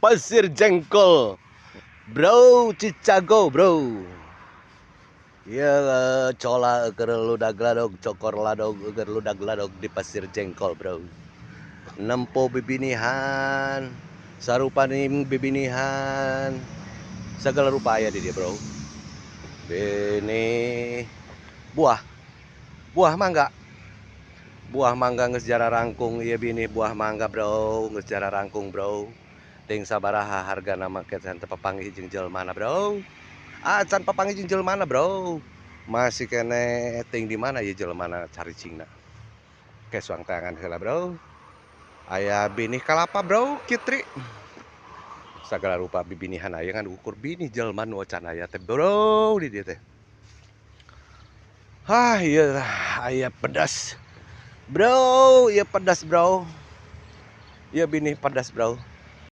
Pasir Jengkol, bro. Cicago, bro. Ya, cola keur ludag ladog, cokor ladog keur ludag ladog di Pasir Jengkol, bro. Nempo bibinihan, sarupaning bibinihan, segala rupa aya di dieu, bro. Benih buah, buah mangga. Buah mangga geus jararangkung ieu, binih buah mangga, bro, geus jararangkung, bro. Ting sabaraha hargana make can teu papanggih jeung jelmana, bro. Acan papanggih jeung jelmana, bro. Masih keneh ting di mana ieu jelmana caricingna. Ke suang teangan heula, bro. Aya binih kalapa, bro, kitri. Sagala rupa bibinihan aya, ngan ukur binih jelema nu can aya teh, bro, di dieu teh. Hah, ieu aya pedas. Bro, ieu pedas, bro. Ieu binih pedas, bro.